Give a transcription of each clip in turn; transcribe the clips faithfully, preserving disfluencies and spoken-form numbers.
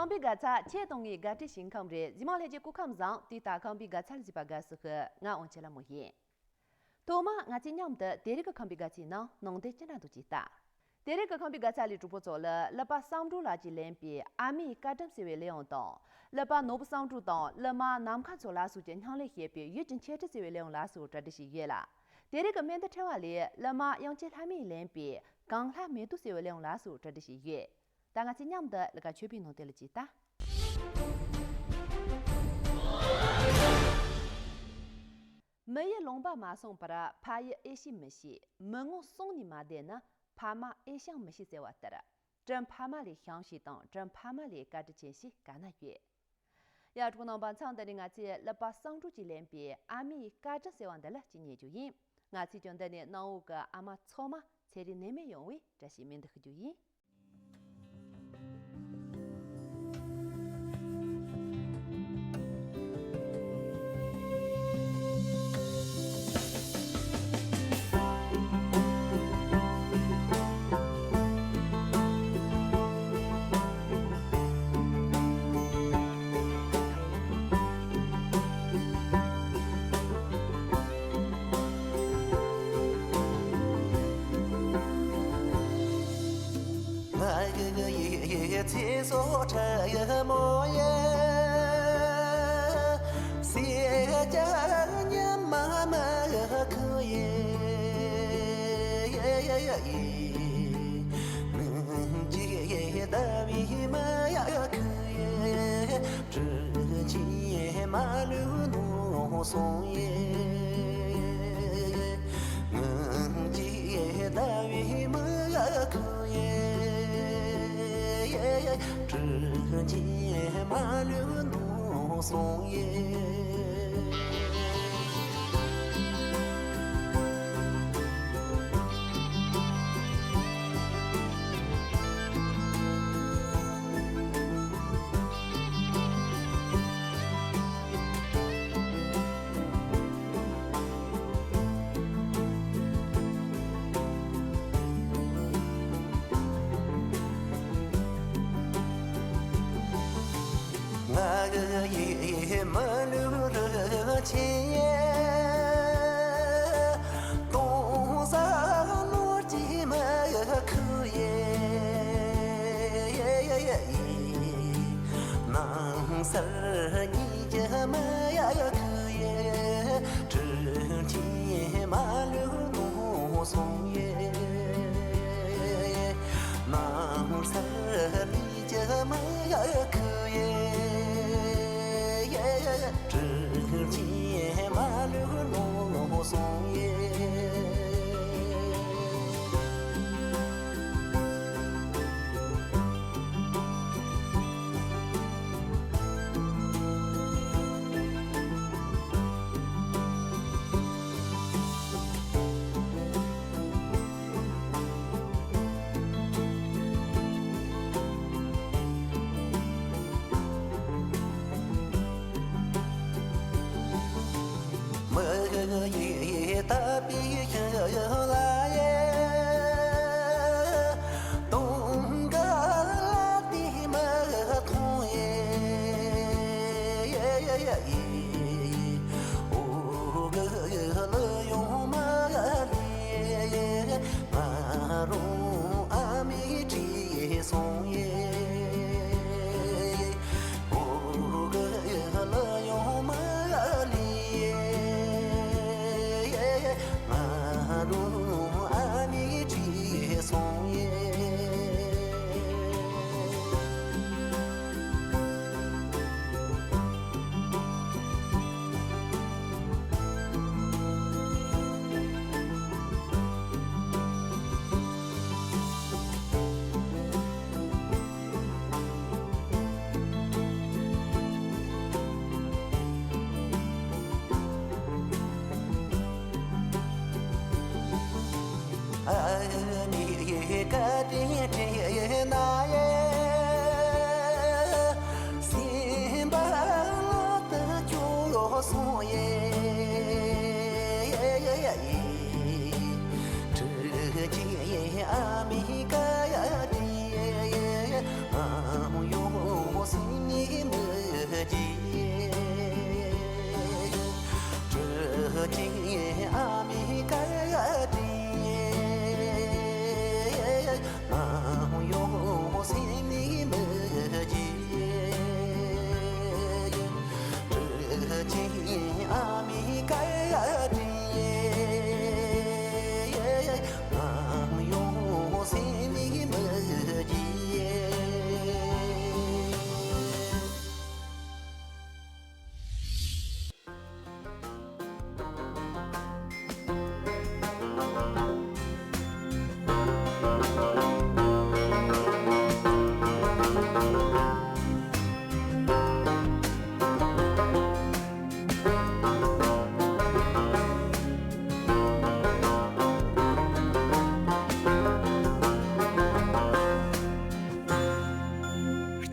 ཁམས་པའི་དགའ་ཚལ་ཁྱེད་གཏོང་ངེས་དགའ་བྲལ་ཞིང་ཁམས་རེད། གཟིགས་མང་ལྷན་རྒྱས་སྐུ་ཁམས་བཟང་། དུས་ད་ཁམས་པའི་དགའ་ཚལ་གཟིགས་པ་དགའ་བསུ་ཞུ། ང་དབང་ཆེན་ལྷ་མོ་ཡིན། ཐོག་མར་ང་ཚོས་མཉམ་དུ་དེ་རིང་གི་ཁམས་པའི་དགའ་ཚལ་ནང་སྣང་བརྡ་ཅི་འདྲ་འདུག་ཅིག་ལྟ། དེ་རིང་གི་ཁམས་པའི་དགའ་ཚལ་ལས་གྲོགས་པོ་ཚོ་ལ་གླུ་པ་བསམ་འགྲུབ་ལགས་ཀྱིས་ལེན་པའི་ཨ་མའི་བཀའ་དྲིན་ཟེར་བའི་གླུ་དབྱངས་དང་། གླུ་པ་ནོར་བུ་བསམ་འགྲུབ་དང་གླུ་མ་ནམ་མཁའ་མཚོ་ལགས་སོགས་ཀྱིས་སྙིང་ལས་བྱེད་པའི་ཡུལ་གྱི་འཆད་ཁྲིད་ཟེར་བའི་གླུ་དབྱངས་ལ་སོགས་གྲ་སྒྲིག་བྱས་ཡོད་ལ། དེ་རིང་གི་སྨན་ཟླ་ཕྲེང་བ་ལས་གླུ་མ་དབྱངས་ཅན་ལྷ་མོས་ལེན་པའི་གངས་ལྷ་མེ་ཏོག་ཟེར་བའི་གླུ་དབྱངས་ལ་སོགས་གྲ་སྒྲིག་བྱས་ཡོད། ད་ང་ཚོས་མཉམ་དུ་གླུ་གར་མཆོད་པའི་ནང་དོན་ལ་ཅིག་ལྟ། མི་ཡི་ལུང་པ་མ་སོང་བར། ཕ་ཡུལ་ཨེ་ཤེས་མི་ཤེས། མི་ངོ་སྲུང་ནས་མ་བསྡད་ན། ཕ་མ་ཨེ་ཤེས་མི་ཤེས་ཟེར་བ་ལྟར། དྲིན་ཕ་མ་ལས་ཤིན་ཤེས་དང་དྲིན་ཕ་མ་ལས་བཀའ་དྲིན་ཆེ་ཤེས་ག་ན་ཡོད། ཡ་གྲོགས་རྣམ་པ། མཚམས་འདི་ནས་ང་ཚོས་གླུ་པ་བསམ་འགྲུབ་ཀྱིས་ལེན་པའི་ཨ་མའི་བཀའ་དྲིན་ཟེར་བ་འདི་ལ་ཅིག་ཉན་རྒྱུ་ཡིན། ང་ཚོས་ཀྱང་འདི་ནས་གནམ་འོག་གི་ཨ་མ་ཚང་མ་ཚེ་རིང་ནད་མེད་ཡོང་བའི་བཀྲ་ཤིས་སྨོན་འདུན་ཞུ་རྒྱུ་ཡིན། ང་ཡི་ཚེ་སྲོག་ཁྲ་ཡི་མོ་ཡི། སྲིད་རྒྱལ་ཉི་མ་མི་ཁུ་ཡི། སྔོན་གྱི་ཟླ་བའི་མི་ཡ་ཁུ་ཡི། དྲིན་ཆེན་མ་ལུས་ནོར་སོང་ཡི། སྔོན་གྱི་ཟླ་བའི་མི་ཡ་ཁུ་ཡི། དྲིན་ཆེན་མ་ལུས་ནོར་སོང་ཡི། ང་ཡི་མི་ལུས་རུ་ཆེན། སྟོང་ཟ་ནོར་གྱི་མི་ཁུ་ཡི། སྣང་སར་གཉིད་ཀྱི་མི་ཡ་ཁུ་ཡི། དྲིན་ཆེན་མ་ལུས་ནོར་སོང་ཡི། སྣང་སར་གཉིད་ཀྱི་མི་ཡ་ཁུ་ཡི། དྲིན་ཆེན་མ་ལུས་ནོར་སོང་ཡི། མི་ཡི་ད་པི་ཤི་ལ་ཡེ། དུང་ག་ལ་དེ་མ་ཐོང་ཡེ། འོ་གི་ལ་ཡོང་མ་ལེ། ང་རང་ཨ་མའི་བྲིས་སོང་ཡེ། འོ་གི་ལ་ཡོང་མ་ལེ། ང་རང་ཨ་མའི་བྲིས་སོང་ཡེ། ཨ་མའི་བཀའ་དྲིན་དྲན་ན་ཡེ། སེམས་པ་ལ་དུ་སྐྱོ་སོང་ཡེ། དྲིན་ཆེན་ཨ་མའི་བཀའ་དྲིན་ཡང་ཡོད་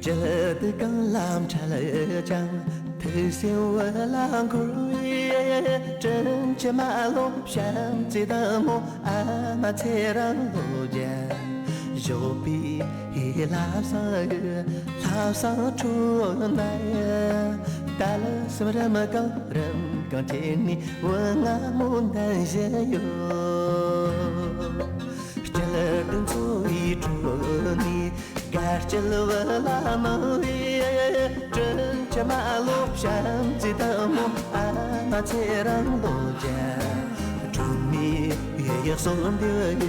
ཡུལ་དུ་གང་ལམ་འཕྲད་ཀྱང་། ཐུགས་སེམས་འོད་ལ་འཁོར་བའི། དྲིན་ཆེན་མ་ལོ་བྱམས་བརྩེ་དང་མོ། ཨ་མ་ཚེ་རིང་ལོ་བརྒྱ། ཞོགས་པའི་ལྷ་བསང་ལྷ་བསང་འཕྲོ་ན། ད་ལ་སེམས་རིམ་གང་རིམ་གང་བྱས་ནས། བུ་ང་མོ་འདན་བཞིན་ཡོད། སྐྱིད་དུ་འཚོ་བའི་ཁྲོད་ནས། དགའ་སྐྱིད་བུ་ལ་གནང་བའི། དྲིན་ཆེན་མ་ལོ་བྱམས་བརྩེ་དང་མོ། ཨ་མ་ཚེ་རིང་ལོ་བརྒྱ། སྒྲོལ་མའི་གསོལ་འདེབས་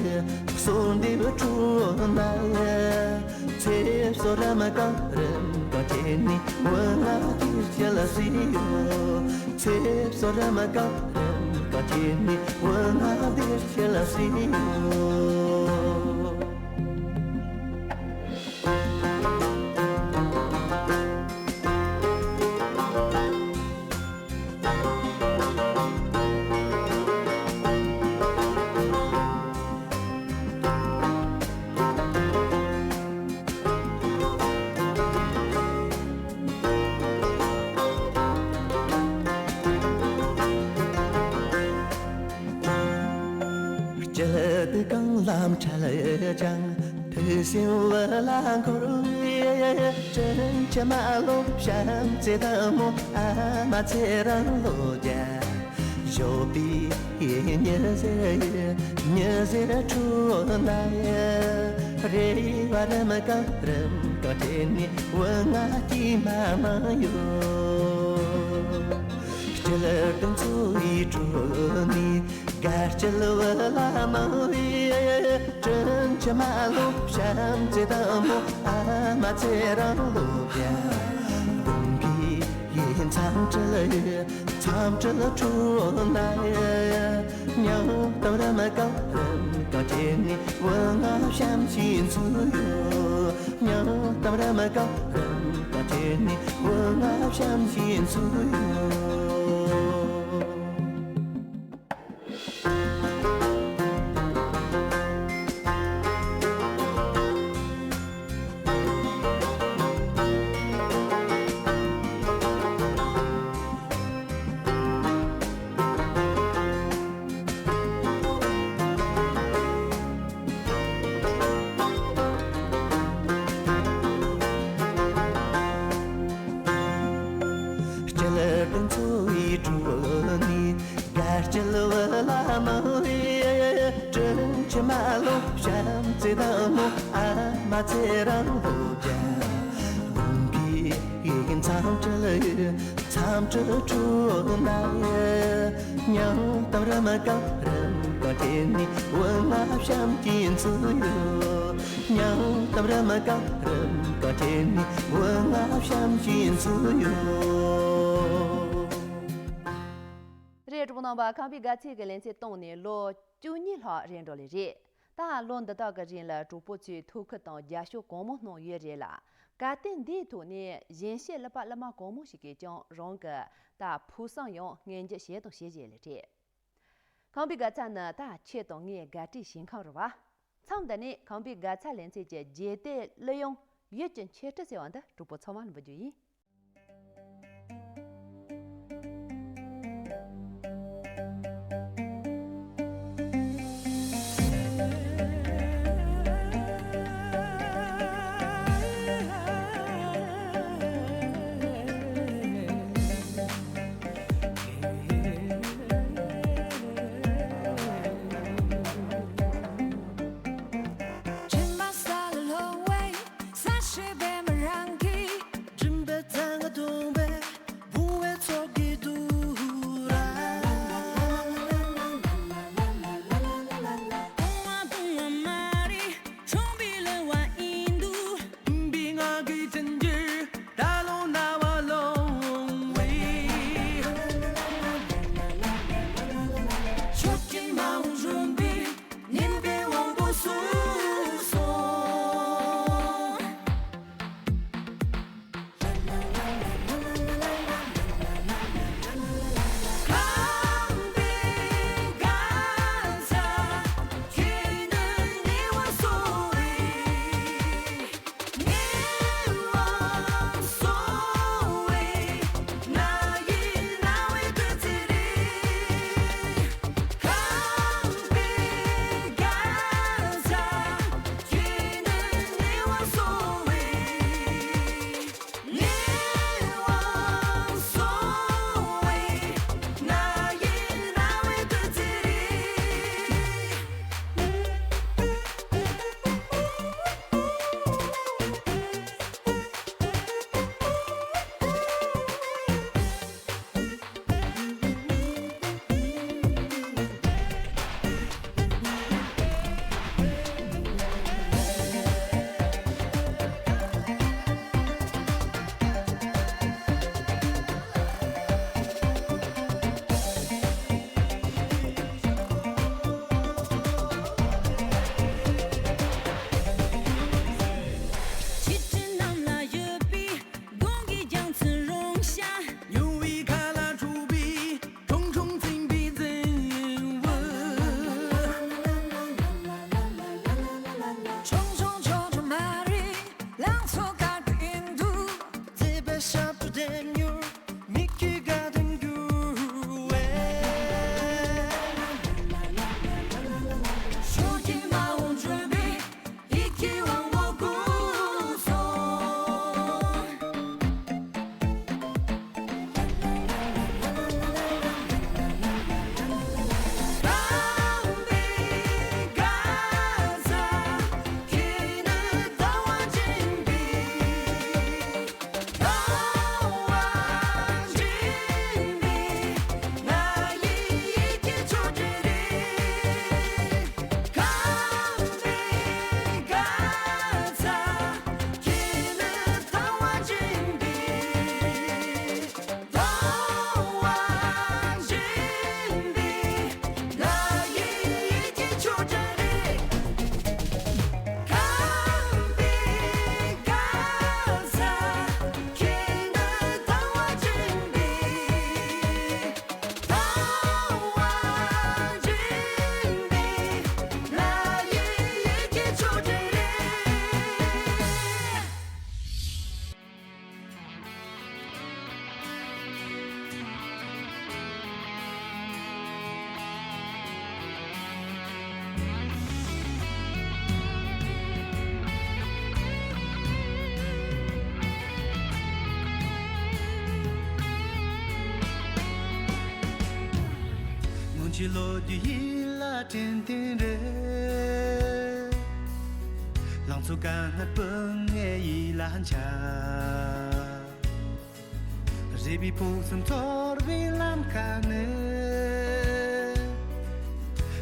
གསོལ་འདེབས་འཕྲོ་ན། ཚེ་བསོད་རིམ་གང་རིམ་གང་བྱས་ནས། བུ་ང་སྐྱིད་ཁྱིད་ལ་བསུས་ཡོད། ཚེ་བསོད་རིམ་གང་རིམ་གང་བྱས་ནས། བུ་ང་བདེ་སྐྱིད་ལ་བསུས་ཡོད། སྐྱིད་དུ་གང་ལམ་འཕྲད་ཀྱང་། ཐུགས་སེམས་འོད་ལ་འཁོར་བའི། དྲིན་ཆེན་མ་ལོ་བྱམས་བརྩེ་དང་མོ། ཨ་མ་ཚེ་རིང་ལོ་བརྒྱ། ཞོགས་པའི་ཉི་ཟེར་ཉི་ཟེར་འཕྲོ་ན། རེ་བ་རིམ་གང་རིམ་གང་བྱས་ནས། བུ་ང་སྐྱིད་མ་མ་ཡོད། སྐྱིད་དུ་འཚོ་བའི་ཁྲོད་ནས། དགའ་སྐྱིད་བུ་ལ་གནང་བའི། དྲིན་ཆེན་མ་ལོ་བྱམས་བརྩེ་དང་མོ། ཨ་མ་ཚེ་རིང་ལོ་བརྒྱ། དགུང་གི་མཚམས་སྤྲིན་མཚམས་སྤྲིན་འཕྲོ་ན། སྙིང་གཏམ་རིམ་གང་རིམ་གང་བྱས་ནས། བུ་ང་བྱམས་ཤིང་འཚོ་ཡོད། སྙིང་གཏམ་རིམ་གང་རིམ་གང་བྱས་ནས། བུ་ང་བྱམས་ཤིང་འཚོ་ཡོད། སྐྱིད་དུ་འཚོ་བའི་ཁྲོད་ནས། དགའ་སྐྱིད་བུ་ལ་གནང་བའི། དྲིན་ཆེན་མ་ལོ་བྱམས་བརྩེ་དང་མོ། ཨ་མ་ཚེ་རིང་ལོ་བརྒྱ། དགུང་གི་མཚམས་སྤྲིན་མཚམས་སྤྲིན་འཕྲོ་ན། སྙིང་གཏམ་རིམ་གང་རིམ་གང་བྱས་ནས། བུ་ང་བྱམས་ཤིང་འཚོ་ཡོད། སྙིང་གཏམ་རིམ་གང་རིམ་གང་བྱས་ནས། བུ་ང་བྱམས་ཤིང་འཚོ་ཡོད། རེད། གྲོགས་པོ་རྣམ་པ། ཁམས་པའི་དགའ་ཚལ་གྱི་ལེ་ཚན་བཏང་ནས་ལོ་བཅུ་གཉིས་ལྷག་རེད་འགྲོ་ལེ་རེད། ད་ལོ་འདི་དག་གི་རིང་ལ་གྲོགས་པོ་ཚོས་ཐུགས་ཁུར་དང་རྒྱབ་སྐྱོར་གང་མང་གནང་ཡོད་རེད་ལ། གལ་ཏེ་འདིའི་ཐོག་ནས་གཞན་ཤེས་ལེགས་པ་ལེགས་མ་གང་མང་ཞིག་གིས་ཀྱང་རང་གི་ད་ཕུགས་བསམ་ཡང་སྙིང་རྗེ་བྱས་དང་བྱེད་བཞིན་ལེ་རེད། ཁམས་པའི་དགའ་ཚལ་ནི་ད་ཁྱེད་དང་ངའི་དགའ་སྤྲོའི་ཞིང་ཁམས་རེད་བ། མཚམས་འདི་ནས་ཁམས་པའི་དགའ་ཚལ་ལེ་ཚན་གྱི་རྒྱལ་དར་གླུ་དབྱངས་ཡུལ་གྱི་འཁྱིལ་ཁྲི་ཟེར་བ་འདི་གྲོགས་པོ་ཚང་མ་ལ་འབུལ་རྒྱུ་ཡིན། ཀྱི་ལོ་རྒྱུས་ཡིད་ལ་དྲན་དུས་རེད། ལང་ཚོ་དཀར་ནག་སྤུན་ངའི་ཡིད་ལ་འཆར། རེ་བའི་ཕུགས་བསམ་ཚོར་བའི་ལམ་ཁ་ནས།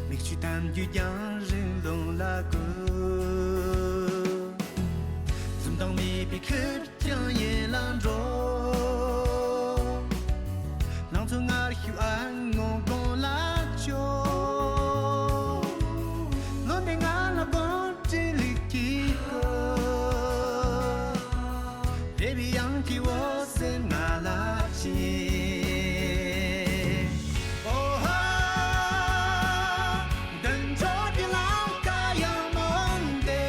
མིག་ཆུ་གཏམ་རྒྱུད་རྒྱང་རིང་ལུང་ལ་བསྐོར། འཛུམ་མདངས་མེད་པའི་ཁུར་ཀྱང་ཡལ་ལ་འགྲོ། ལང་ཚོ་ངར་ཤུགས་ཨ་སྔོན་དགོང་ལ་འཕྱོ། ལོ་འདི་ང་ལ་དགོངས་འགྲེལ་ལི་ཀི་ཀོ། རེ་བའི་དབྱངས་ཀྱི་འོད་ཟེར་ང་ལ་ཕྱིན། ཨོ་ཧ། མདུན་ཕྱོགས་ཀྱི་ལམ་ཁ་ཡང་མོན་ཏེ།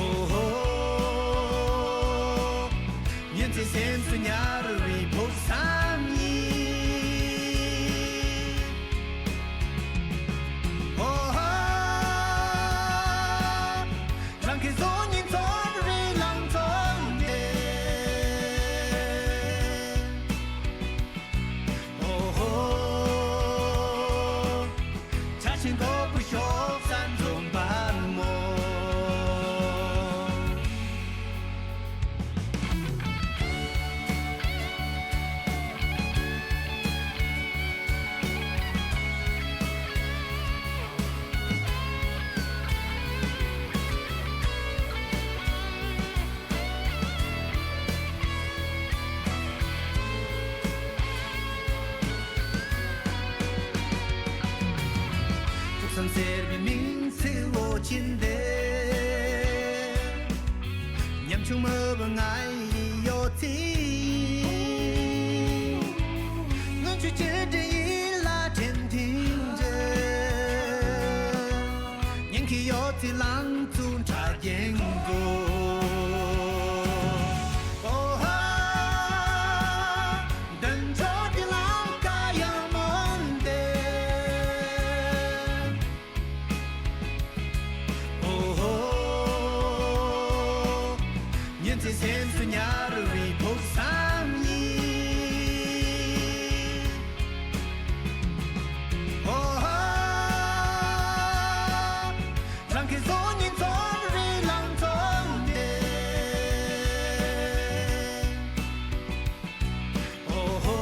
ཨོ་ཧོ། ཉིན་མཚན་སེམས་སུ་ཉར་བའི་ཕུགས་བསམ་ཡིན། ཨོ་ཧོ། རང་གི་བཟོ་སྙིང་ཚོར་བའི་ལང་ཚོ་འདི། ཨོ་ཧོ། ཆར་ཆེན་དོག་པོ་ཤོག་ས་འཛོམས་པར་མོ། ཕུགས་བསམ་ཟེར་བའི་མིང་ཚིག་འོ་ཆེན་འདི། ཉམ་ཆུང་མི་བུ་ང་ཡི་ཡོད་ཚེ། སྔོན་ཆད་ཆེ་འདྲི་ཡིད་ལ་དྲན་དུས་འདྲི། ཉིན་གྱི་ཡོད་ཚེ་ལང་ཚོ་འཁྲབ་ཀྱིན་འགྲོ། ཨོ་ཧ། མདུན་ཕྱོགས་ཀྱི་ལམ་ཁ་ཡང་མོན་ཏེ། ཨོ་ཧོ། ཉིན་མཚན་སེམས་སུ་ཉར་བའི་ཕུགས་བསམ་ཡིན། ཨོ་ཧོ། རང་གི་བཟོ་སྙིང་ཚོར་བའི་ལང་ཚོ་འདི། ཨོ་ཧོ།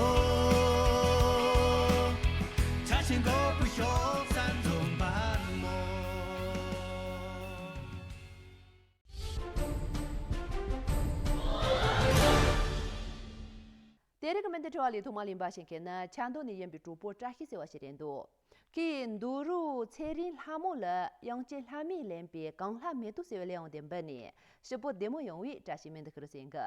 ཆར་ཆེན་དོག་པོ་ཤོག་ས་འཛོམས་པར་མོ། དེ་རིང་གི་མི་འདི་དྲི་བ་ལས་ཐོག་མ་ལེན་པ་ཞིག་མཁན་ནི་ཆ་འདོན་ནས་ཡིན་པའི་གྲོགས་པོ་བཀྲ་ཤིས་ཟེར་བ་ཞིག་རེད་འདུག་ཁོས་འདུག་རུ་ཚེ་རིང་ལྷ་མོ་ལ་དབྱངས་ཅན་ལྷ་མོས་ལེན་པའི་གངས་ལྷ་མེ་ཏོག་ཟེར་བའི་གླུ་དབྱངས་དེ་འབུལ་ནས་ཞིབ་པོ་བདེ་མོ་ཡོང་བའི་བཀྲ་ཤིས་སྨོན་འདུན་ཞུ་རྒྱུ་ཡིན་གི།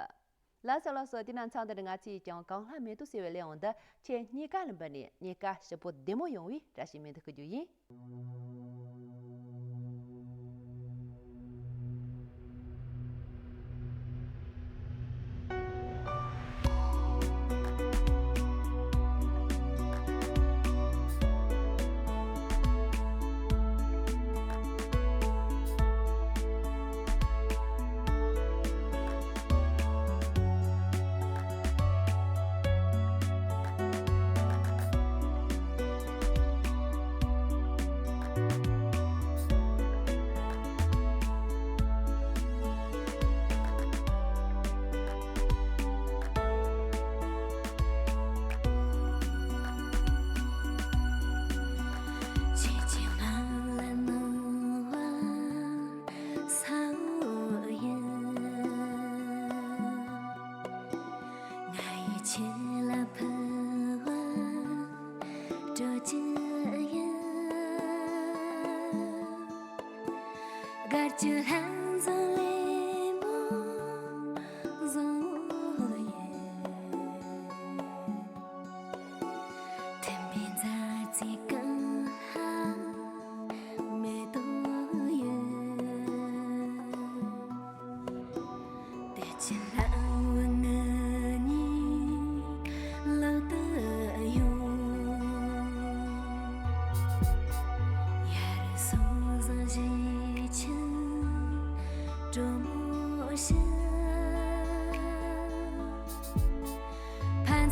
ལགས་སོ་ལགས་སོ། དེ་ན་མཚམས་འདི་ནས་ང་ཚོས་ཀྱང་གངས་ལྷ་མེ་ཏོག་ཟེར་བའི་གླུ་དབྱངས་འདི་ཁྱེད་གཉིས་ཀ་ལ་འབུལ་ནས་གཉིས་ཀ་ཞིབ་པོ་བདེ་མོ་ཡོང་བའི་བཀྲ་ཤིས་སྨོན་འདུན་ཞུ་རྒྱུ་ཡིན།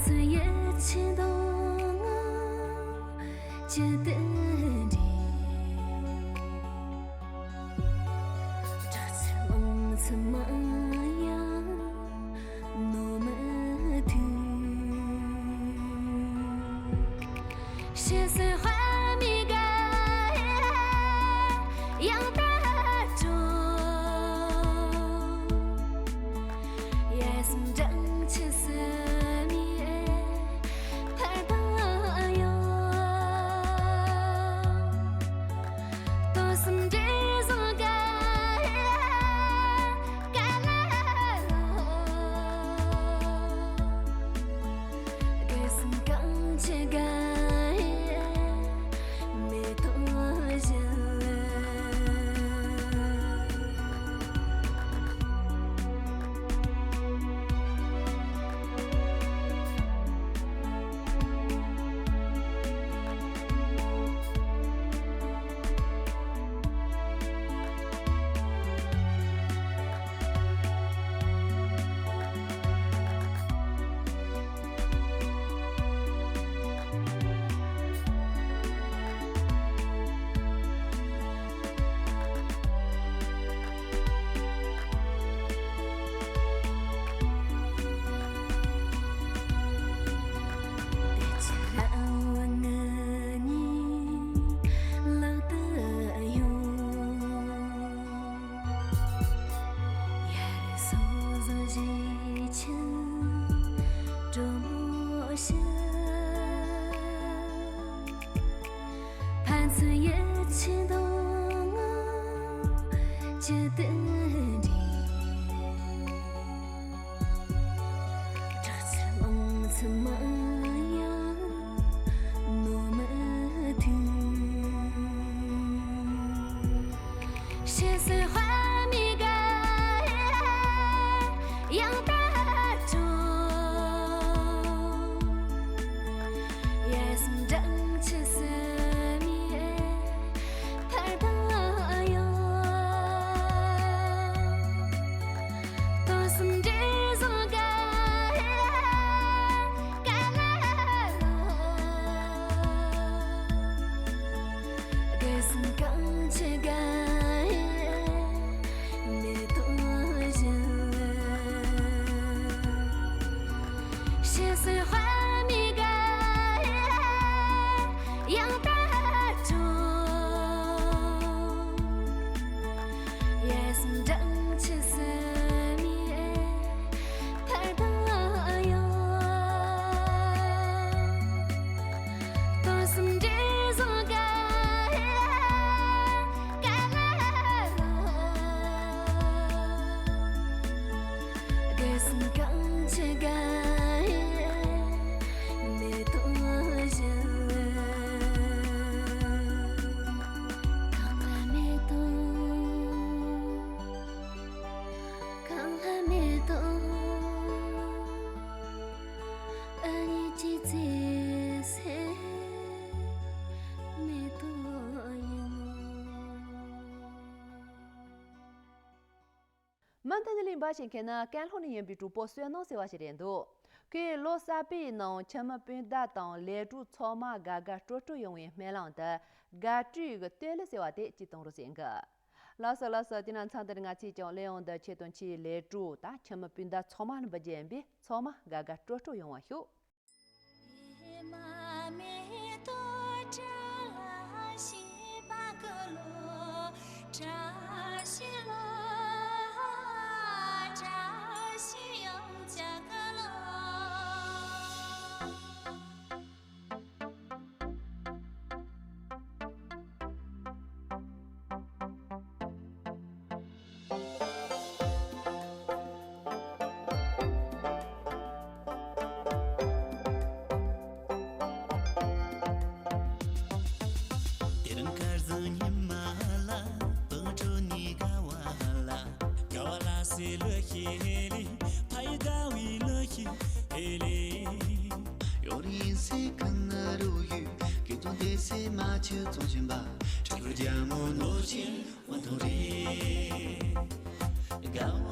ཚོ་ཡིད་ཆེས་དང་ངོ་ཇི་ལྟར་འདྲེས། དྲག་ཆར་རླུང་འཚུབ་མང་ཡང་ནོར་མི་ཐུབ། ཕྱི་སོས་དཔག་མེད་དགའ་ཡང་དག་སྤྲོ། ཡ་སེམས་སྦྲང་ཆུ་སེམས་ཡས་ཕར་དང་ཡང་། དོ་སེམས་འདྲེས་བཟང་དགའ་དགའ་ལ་ལོ། དགའ་སེམས་གང་ཆེ་དགའ་ཡས་མེ་ཏོག་བཞད། ཕན་ཚུན་ཡིད་ཆེས་དང་ངོ་ཇི་ལྟར་འདྲེས། དྲག་ཆར་རླུང་འཚུབ་མང་ཡང་ནོར་མི་ཐུབ། ཕྱི་སོས་དཔག་མེད་དགའ་ཡང་དག་སྤྲོ། ཡ་སེམས་སྦྲང་ཆུ་སེམས་ཡས་ཕར་དང་ཡང་། དོ་སེམས་འདྲེས་བཟང་དགའ་དགའ་ལ་ལོ། དགའ་སེམས་གང་ཆེ་དགའ་ཡས་མེ་ཏོག་བཞད། ཕྱི་སོས་དཔག་མེད་དགའ་ཡང་དག་སྤྲོ། ཡ་སེམས་སྦྲང་ཆུ་སེམས་ཡས་ཕར་དང་ཡང་། དོ་སེམས་འདྲེས་བཟང་དགའ་དགའ་ལ་ལོ། དགའ་སེམས་གང་ཆེ་དགའ་ཡས་མེ་ཏོག་བཞད། གང་ལ་མེ་ཏོག་གང་ལ་མེ་ཏོག་ཨ་ནི་ཅི་ཚེ་སེ་མེ་ཏོག་ཡིན་ནོ། མུ་མཐུད་ནས་གླེང་བ་ཞིག་མཁྱེན་ན། ཀན་ལྷོ་ནས་ཡིན་པའི་གྲོགས་པོ་བསོད་ནམས་ཟེར་བ་ཞིག་རེད་འདུག་ཁོས་ལོ་གསར་པའི་ནང་ཁྱིམ་མི་སྤུན་ཟླ་དང་ལས་གྲོགས་ཚང་མ་དགའ་དགའ་སྤྲོ་སྤྲོ་ཡོང་བའི་སྨོན་ལམ་དུ་དགའ་སྤྲོའི་གི་བསྟོད་གླུ་ཟེར་བ་དེ་ཅིག་གཏོང་རོགས་ཟེར་གི། ལགས་སོ་ལགས་སོ། དེ་ན་མཚམས་འདིར་ང་ཚོས་ཀྱང་གླེང་བ་འདི་ཁྱེད་དང་ཁྱེད་ལས་གྲོགས་དང་ཁྱིམ་མི་སྤུན་ཟླ་ཚང་མ་ལ་འབུལ་རྒྱུ་ཡིན་པས། ཚང་མ་དགའ་དགའ་སྤྲོ་སྤྲོ་ཡོང་བ་ཤོག་དེ་རིང་ཁར་ཟང་ཉི་མ་ལ་བང་ཁྲོ་ནི་དགའ་བ་ལ་དགའ་བ་ལ་སེ་ལོ་ཤི་ཧེ་ལི་ཕ་ཡི་དགའ་བའི་ལོ་ཤི་ཧེ་ལི། ཡོ་རི་སེ་ཁན་ན་རུ་ཡུ་ཀེ་ཏོ་དེ་སེ་མ་ཆུ་ཙོང་ཆེན་པ་ཁྲི་རྒྱ་མོ་ནོ་ཆེན། དགའ་བ་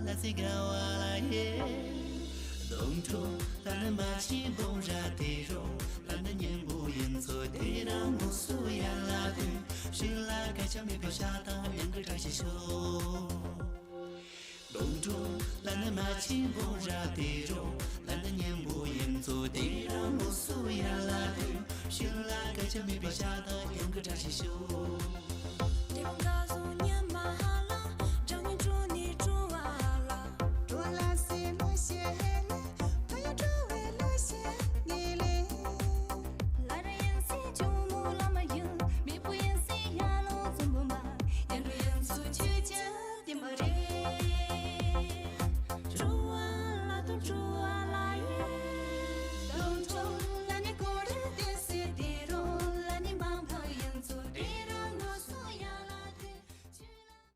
ལ་སེ་དགའ་བ་ལ་ཡེ། དུང་སྒྲོག་ལ་ནི་མ་ཆེན་བུང་ར་དེ་རོ། ལ་ནི་གཉེན་པོ་ཡིན་ཚོ་དེ་རང་མུ་སུ་ཡ་ལ་དུ། ཤུལ་ལ་སྐད་ཆ་མེད་པའི་ཤ་དང་ཡང་གི་བཀྲ་ཤིས་ཤོག་དུང་སྒྲོག་ལ་ནི་མ་ཆེན་བུང་ར་དེ་རོ། ལ་ནི་གཉེན་པོ་ཡིན་ཚོ་དེ་རང་མུ་སུ་ཡ་ལ་དུ། ཤུལ་ལ་སྐད་ཆ་མེད་པའི་ཤ་དང་ཡང་གི་བཀྲ་ཤིས་ཤོག་དེ་བོ་འགའ་བཟུང་ཉི་མ་ཧ་ལ། སྦྲང་ཉིན་འགྲོ་ནི་འགྲོ་བ་ལ། འགྲོ་ལ་སེ་མོ་ཤེ་ལེ་ལེ། ཕ་ཡ་འགྲོ་བའི་ལོ་ཤེ་ངེ་ལེ། ལ་ར་ཡང་སེ་ཇོ་མོ་ལ་མ་ཡུ། མེ་པོ་ཡང་སེ་ཡ་ལོ་ཙམ་པོ་མ། ཡ་འགྲོ་ཡང་ཚོ་ཆུ་ཆ་དེ་མ་རེད།